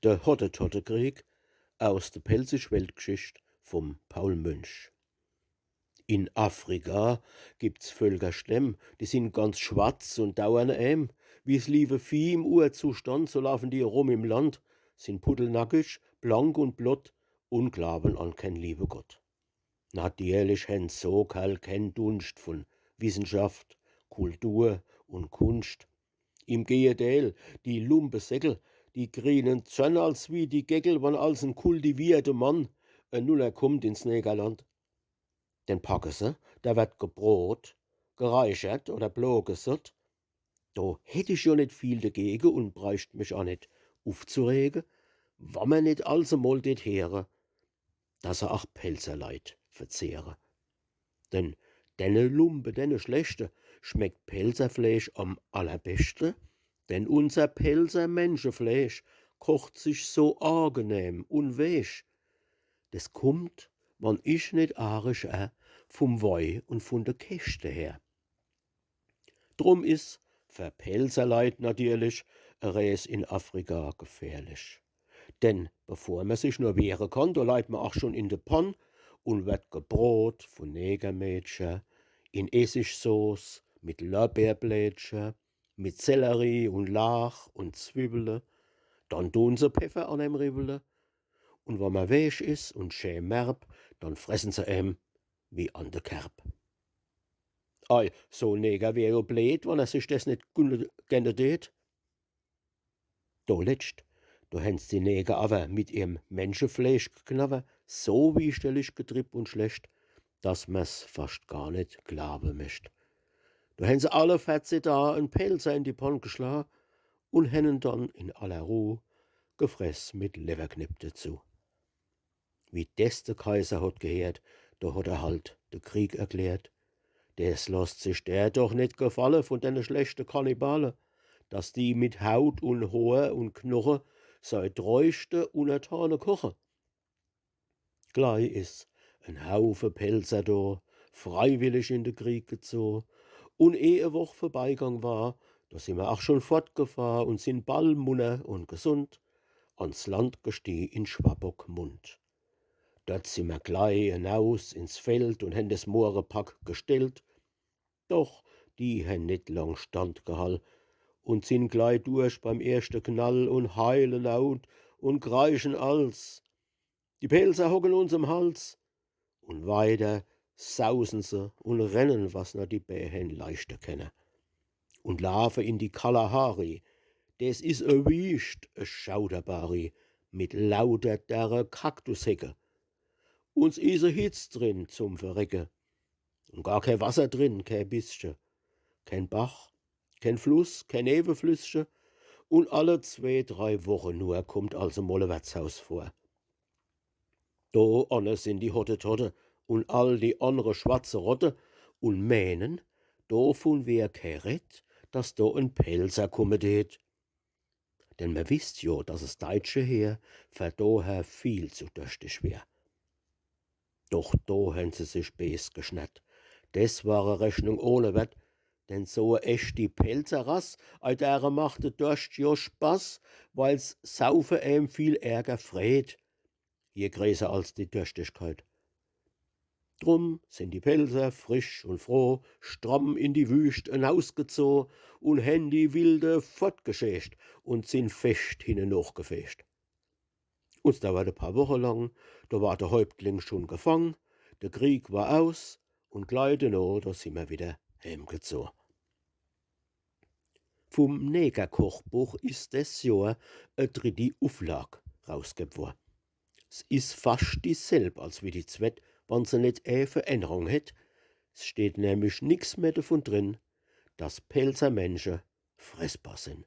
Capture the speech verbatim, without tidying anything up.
De Hottentotte-Krieg aus de Pälzisch Weltgeschicht vum Paul Münch. In Afrika gibt's Völkerstämm, die sin ganz schwarz un dauern eem. Wie's liewe Vieh im Urzustand, so laufen die erum im Land, sin puddelnackisch, blank un blott un glauwen an keen liewe Gott. Natierlich hen so Kerl keen Dunscht vun Wissenschaft, Kultur un Kunscht. Im Gejedeel, die Lumpesäckel, die krienen Zorn als wie die Geckel, wann als en kultivierte Mann enunnerkummt ins Negerland. Den packe se, der werd gebrot, gereichert oder blo gesott. Do hätt ich jo net viel degege un breicht mich aa net ufzurege, wann mer net als emol det heere, dass se ach Pälzer Leit verzehre. Denn denne Lumpe, denne schlechte, schmeckt Pälzerfleesch am allerbeschte, denn unser Pälzer Menschefleesch kocht sich so agenehm un weech. Des kummt, wann ich net arisch er, vum Woi un vun de Keschte her. Drum is fer Pälzer Leit natierlich e Rees in Afrika gefährlich. Denn bevor mer sich nur wehre kann, do leit mer ach schun in de Pann un werd gebrot vun Negermädcher in Essigsauce mit Lorbeerblädcher, mit Sellerie un Laach un Zwiwwele. Dann dun se Peffer an em riwwele. Un wann mer weech is un schee merb, dann fressen se em wie an de Kerb. Ei, so en Neger wär jo bleed, wann er sich des net gönne, genne deet. Do letscht, do hen se die Neger awwer mit ihrem Menschefleesch geknawwer so wieschterlich getrieb un schlecht, dass mer's fascht gar net glawe mecht. Do hen se alle verzeh Daa en Pälzer in die Pann geschla un hen en dann in aller Ruh gefress mit Lewwerknepp dezu. Wie des de Kaiser hot geheert, do hot er halt de Krieg erklärt. Des losst sich der doch net gefalle vun denne schlechte Kannibale, dass die mit Haut un Hoor un Knoche sei treuste Unnertane koche. Glei is en Haufe Pälzer do freiwillig in de Krieg gezo, un eh e Woch vorbeigang war, do sin mer ach schun fortgefahr un sin ball munner un gesund ans Land gestie in Schwabockmund. Dort sin mer glei enaus ins Feld un hen des Mohrepack gestellt. Doch die hen net lang standgehall un sin glei durch beim erschte Knall un heile laut un kreischen als: „Die Pälzer hocken uns am Hals!“ Un weiter sausen se un rennen, was nur die Bää hen leischte kenne. Un laafe in die Kalahari, des is e Wiescht, e schauderbari, mit lauter derre Kaktushecke. Un s is e Hitz drin zum Verrecke. Un gar kee Wasser drin, kee bissche. Keen Bach, keen Fluss, kee Neweflüssche. Un alle zwee, drei Woche nur kummt als emol e Wertshaus vor. Do anne sin die Hottentotte un all die annre schwarze Rotte un meenen, dovun wär kee Redd, dass do en Pälzer kumme deet. Denn mer wisst jo, dass es deitsche Heer fer doher viel zu dörschtig wär. Doch do hen se sich bees geschnärrt. Des war e Rechnung ohne Wert, denn so e echti Pälzerrass, ei dere macht de Dorscht jo Spaß, weil's Saufe em viel ärger freet, je greeßer als die Dörschtigkeit. Drum sin die Pälzer frisch un froh stramm in die Wüscht enausgezoh un hen die Wilde fortgeschächt un sin fescht hinne nochgefecht. Un s dauert e paar Woche lang, do war de Häuptling schun gefang, de Krieg war aus un glei deno, do sin mer wieder hemgezoh. Vum Negerkochbuch is des Johr e dritti Uflag rausgebb wor. S is fascht dieselb als wie die zwett, wann se net e Verännerung hätt. S steht nämlich nix mehr devun drin, dass Pälzer Mensche fressbar sin.